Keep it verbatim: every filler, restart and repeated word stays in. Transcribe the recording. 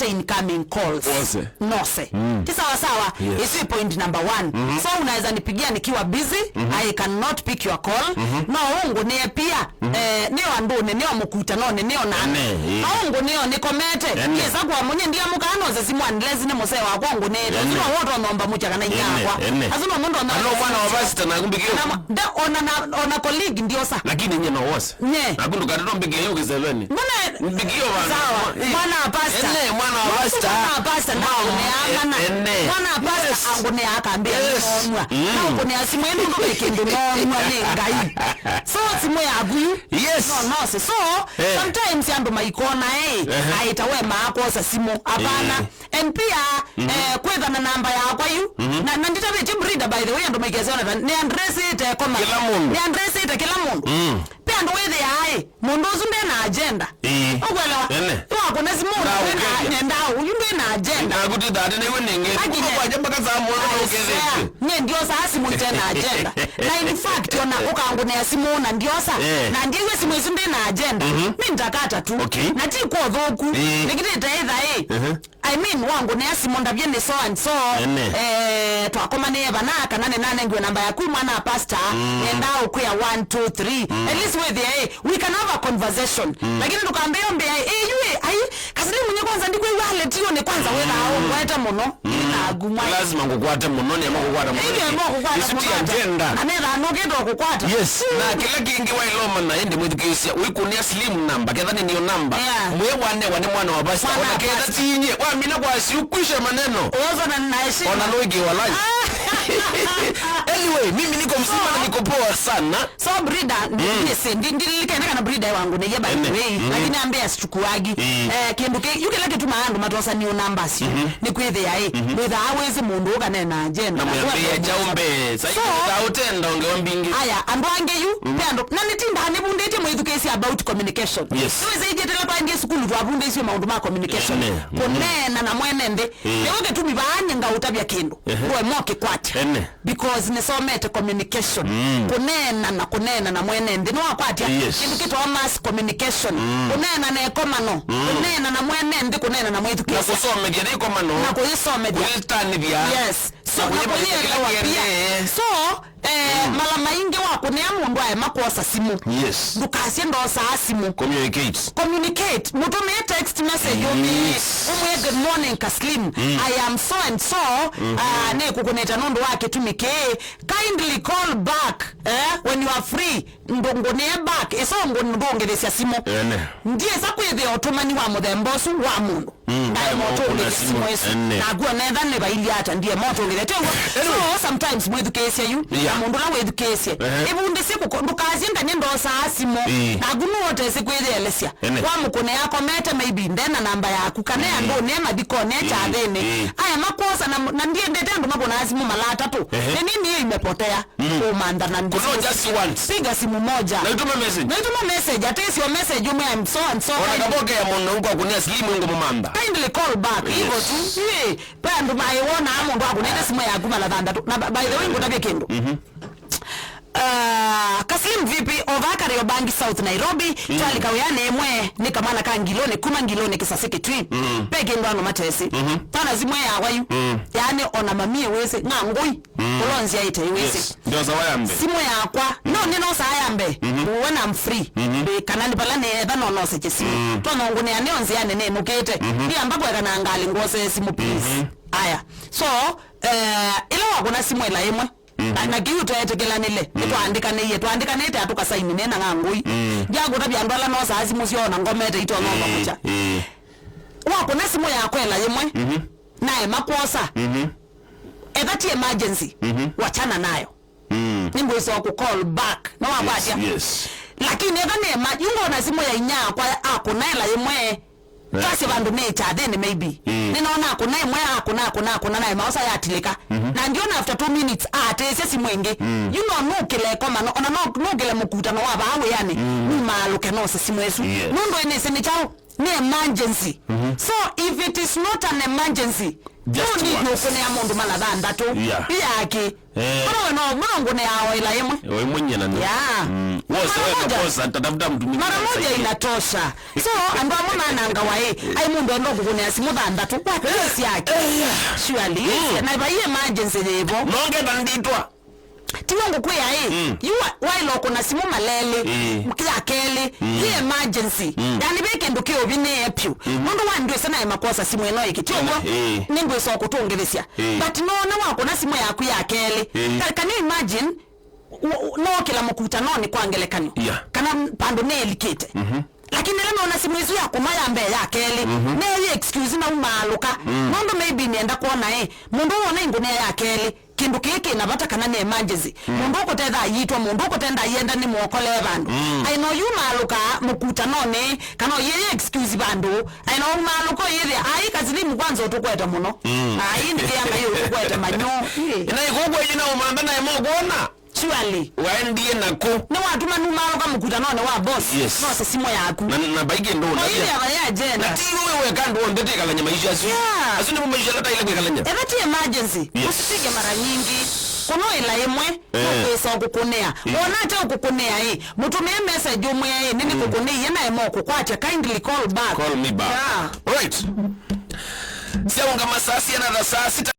incoming calls. Wose. Nose. Mm. Ti sawa sawa. Yes. Isi point number one. Mm-hmm. So unaweza nipigia nikiwa busy, mm-hmm, I cannot pick your call. Mm-hmm. No ũngũnĩe pia. Mm-hmm. Eh, nĩo andũnĩ, nĩo mũkutanonĩ, nĩo nane. Ene, ĩĩ. No ũngũnĩe nĩkomete. Ene. Yesa kwa mũnye ndiamũkaa nose simu unless nĩ mũsee wakwa ũngũnĩte. Ene. Asu no woto nomba mũcha kana inyakwa. Ene, ene. Asu no mũndũ ona. Ano mwana wa pastor na kumbikio. Na mwa-, nda-, ona na, ona colleague ndiosa. Lakini nye no wose. Nye. Naku ndũkatete ũmbĩkĩe yu kĩseveni. Mbona? Mbĩkĩe vandũ. Sawa. Eh. Mwana wa pastor. Ene, mwana wa pastor. Mwana wa pastor, na mama, angũnĩa mana. Ene. Mwana wa pastor, yes, angũnĩa akambĩa, yes, nonwa. Mm. Na ũkũnĩa simu ĩno ndũke kĩndũ nonwa nĩ Ngai. So, simu yaku yu? Yes. No, no, si. So, eh, sometimes andũ maikona, eh, ehe, aita we maakwosa simu. Hapana. Eh. And pia, mhm, eh, kwĩthana namba yakwa yu, mhm, na, na nditavĩtye Brida, by the way, andũ maikesona ta nĩandresĩte koma. Kĩla mũndũ. Nĩandresĩte kĩla mũndũ. Mm. Pe andũ wĩthĩaa ĩ, mũndũ ũsu ndena agenda. Ĩĩ. Ũkwelewa? Ene. Wakũna simũ na ũkethĩa. Nenda, nenda, ũyu ndwĩna agenda. Naku ti thate nĩwe nĩngĩ. Akinye. Ũkwaja mpaka saa mũonza na ũkethĩtye. Nye ndiosaa simũ itena agenda. Na in fact, ona ũkangũnĩa simũ na ndiosa. Eh. Na ndiw'e simũ isu ndĩna agenda. Mhm. Mi ntakata tu. Okay. Na ti kwa ũthũku. Ĩĩ. Nĩkĩtĩte ĩtha ĩ. Mhm. I mean, wangũnĩa simũ ndavye nĩ so and so, ene, eh, twakomanĩe vana, kana nĩnanengiwe namba yaku mwana wa pastor, mm, nenda ũkwĩa one, two, three. Mm. At least wĩthĩe, eh, we can have a conversation. Mm. Lakini ndũkambĩe ũmbĩa, eh, yu, eh, ai, kasili munye kwanza ndikwĩw'a aletioni kwanza, mm, wĩthaa ũngwete mũno. Mm. Nĩthaa ngumwa. Lazima ngũkwate mũno, nĩema kũkwata mũno. Ĩĩ, nĩema kũkwata mũno. Isu ti agenda. Na nĩthaa nũkĩte kũkwata. Yes. Na kĩla kĩngĩ wailoma na ĩndĩ mwĩthukĩĩsya, wĩkũnĩa slim number, ketha nĩ nĩyo number. Yeah. Mwĩe wanewa nĩ mwana wa pastor. Mwana wa pastor. Ona ketha ti inye, wamina kwasya, kwisha maneno. Uozo na naishi. Ona nũikĩwa lunch. Ah. Anyway, mimi niko mzima na niko poa sana. So, Brida, mm, yes, ndi-, ndilikene kana Brida wangu na yeba. Ene. Way, mm-hmm, lakini ambe asichukuagi. Mm. Eh, kindu ki, yu kila kitu maandu matosa ni numbers. Mm-hmm. Ni kwithia, eh, mm-hmm, witha awezi mundu ukanena agenda. Na mwambie chaumbe. Sasa, so, witha utenda ongewa mbingi. Aya, andu ange yu, mm-hmm, pe andu, na nitinda nibundite mwithukisi about communication. Yes. So, weza ije tele kwa ndiye sukulu twabundisio maundu ma communication. Ene. Mm-hmm. Kunena na mwene nthi. Mm. Ewe ketumi baanye ngautavya kindu. Ehe. Ndwe moke kwati. Ene. Because nisomete communication. Mm. Kunena na kunena na mwene nthi. Nĩwakwatya? Yes. Kindu kitwa mass communication. Mm. Kunena na ekomano. Mm. Kunena na mwene nthi, kunena na mwĩthukĩĩsya. Na kusomethya nĩ ekomano. Na kũyĩsomethya. Kũyĩtanĩthya. Yes. So, na kũyĩelewa pia. So, eh, mm, mala maingĩ wakũnĩa mũndũ aema kwosa simũ. Yes. Ndũkasye ndosaa simũ. Communicate. Communicate. Mũtũmĩe text message, ũmĩe, yes, ũmwĩe, "Good morning, Kaslim. Mm. I am so and so. Mm-hmm. Ah, nĩkũkũnĩte nũndũ wa kĩtumi kĩĩ. Kindly call back, eh, when you are free." Ndũngũnĩe back. Ĩsa ũngũ-, ndũngĩthĩsya simũ. Ene. Ndiĩsa kwĩthĩa ũtũmani wa mũthemba ũsu wa mũndũ. Mm, ndaĩ motũngĩthya simũ ĩsu. Ene. Nakuo netha nĩ vailyĩ ata ndiĩ motũngĩthya. Tyo w'o. Anyway. So, sometimes mwĩthukĩĩsye yu, yeah, na mũndũ ũla wĩthukĩĩsye. Ehe. Ĩvundĩsye kũko-, ndũkasye nda nĩndosaa simũ. Ĩĩ. Naku nũotesĩ kwĩyĩelesya. Ene. Wamũkũnĩa akomete maybe ndena namba yaku, kana, mm, andũnĩ mathikoni, mm, kyathĩnĩ. Mm. Aya makwosa na, na ndiendete andũ makũnaa simũ mala atatũ. Ehe. Nĩ nini hiyo imepotea? Mm. Kũmantha na. Kuno just once. Piga simu moja. Na itume message. Na itume message, atĩsyo message ũmwe, "I'm so and so." Ona kaboke ya mũndũ ũkwa kunia slimu ngũmũmantha. Kindly call back. Yes. Hivyo tu. Yee. Pe andũ maĩ wonaa mũndũ akũnĩte simũ yaku mala thanthatũ. Na by the way, ngũtavye kĩndũ. Mhm. Ah, Kaslim vipi? Ova Kariobangi South Nairobi, mm, twalika wĩanĩ ĩmwe, nĩ kamwana ka Ngiloni, kuma Ngiloni Kisasi Kitui. Mm. Pe kĩndũ andũ matesĩ. Mhm. Twana simũ yakwa yu. Mm. Yaani ona mamie wĩsĩ, ng'a ngũi. Mm. Kũlonzya ĩte wĩsĩ. Yes. Ndio sawa ya mbe. Simũ yakwa. Mm. No, nĩ no saa ya mbe. Mhm. When I'm free. Mhm. Ĩ, kana nĩ vala nĩ etha no nose kĩsimũ. Mm. Twana ngũnĩa nĩ onzĩa nene nũkĩte. Mhm. Ndiamba kweka na ngalĩ ngwose simũ, please. Mhm. Aya. So, eh, ĩla wakũna simũ ĩla ĩmwe. Mhm. Na, na kĩu tweetĩkĩlanĩle, mm, nĩtwaandĩkanĩie, twaandĩkanĩte atũkasaini nena ng'a ngũi. Mm. Ndiakũtavya andũ ala nosaa simũ syoo na ngomete itonya, mm, ũmamũkya. Mm. Wakũna simũ yakwa ĩla yĩmwe, mhm, naema kwosa. Mhm. Etha ti emergency, mhm, wachana nayo. Mm. Nĩngwĩsĩwa kũ call back. Nĩwakwatya? Yes, yes. Lakini etha nĩ ema-, yu ngona simũ ya inyakwa akũna ĩla yĩmwe. Twasye vandũ nĩ kyathĩnĩ maybe. Mm. Nĩnona akũna ĩmwe, akũna, akũna, akũna, naĩ maosa yatilĩka. Mhm. Na ndiona after two minutes, atĩĩsya simũ ĩngĩ. Mm. Yu no nũkĩle ĩkomano, ona no nũkĩle mũkutano wa vaa wĩanĩ, mm, numaalũke nose simũ ĩsu. Yes. Nũndũ ĩnĩsĩ nĩ kyaũ? Nĩ emergency. So if it is not an emergency, just no need work. Ũkũnĩa mũndũ mara thanthatũ. Yeah. Iyaki. Eh. Mũno no, mũno ngũnĩaa o ĩla ĩmwe. O ĩmwe nyina nĩ. Yeah. Mm. Wosa, mara moja, wosa, tatafuta mtu mwingine. Mara moja inatosha. So, andũ amwe manangawa ĩ, ai mũndũ enda kũkũnĩa simũ thanthatũ. What is yake? Eh, yeah. Surely. Mm. Na vai emergency yĩvo. Nonge na nditwa. Tiwe ngũkwĩa ĩ, mm, yu wa-, waĩle ũkũna simũ malelĩ, mm, ya kelĩ, mm, yĩ emergency. Mm. Yani, ve kĩndũ kĩ ũvinĩe pyũ. Mm. Nũndũ wa ndwĩsa naĩ makosa simũ ĩno ĩkĩ, ti ũw'o? Mm. Nĩngwĩsa kũtũngĩthĩsya. Mm. But no, nĩ wakũna simũ yaku ya kelĩ. Mm. Can, can you imagine? U-, u-, no kĩla mũkutanonĩ kwa ngelekany'o. Yeah. Kana m-, pandũ nelikĩte. Mhm. Lakini ĩla nona simũ ĩsu yakũnwa ya mbee ya kelĩ, mhm, neyĩ excuse na umaalũka. Mm. Nũndũ maybe nĩenda kwona ĩ, mũndũ wona ingũnĩa ya kelĩ, kĩndũ kĩĩ kĩna vata kana nĩ emergency. Mm. Mũndũ ũkũtetha ayitwa, mũndũ ũkũtenda ayenda nĩ mũokolee vandũ. Mm. Aĩ no yu maalũka mũkutanonĩ, kana ũyĩyĩ excuse vandũ. Aĩ no umaalũka ũyĩthĩa, ai kasilimu kwanza ũtũkwete mũno. Mm. Ai ndĩkĩanga yu ũtũkwete manyũ. Ĩ. Na ĩkũkwa yina ũmantha naĩ mokwona. Surely. Waendie naku. Nĩwatuma numaalũka mũkutanonĩ wa boss. Yes. Nose simũ yaku. Na, na vai kĩndũ ũnavya. Oithi ava ya jenda. Na ti we weka andũ onthe twĩkalany'a maisha asu. Yeah. Asu nĩmo maisha ala taile kwĩkalany'a. Etha ti emergency. Yes. Usipige mara nyingi. Kũnwa ĩla ĩmwe, eh, nũkwĩsa ũkũkũnĩa. Mm. Wona ate ũkũkũnĩa ĩ, mũtũmĩe message ũmwĩe ĩ, nĩnĩkũkũnĩie na emo kũkwatya, kindly call back. Call me back. Yeah. Right. Syaũngama saa siana tha saa sita.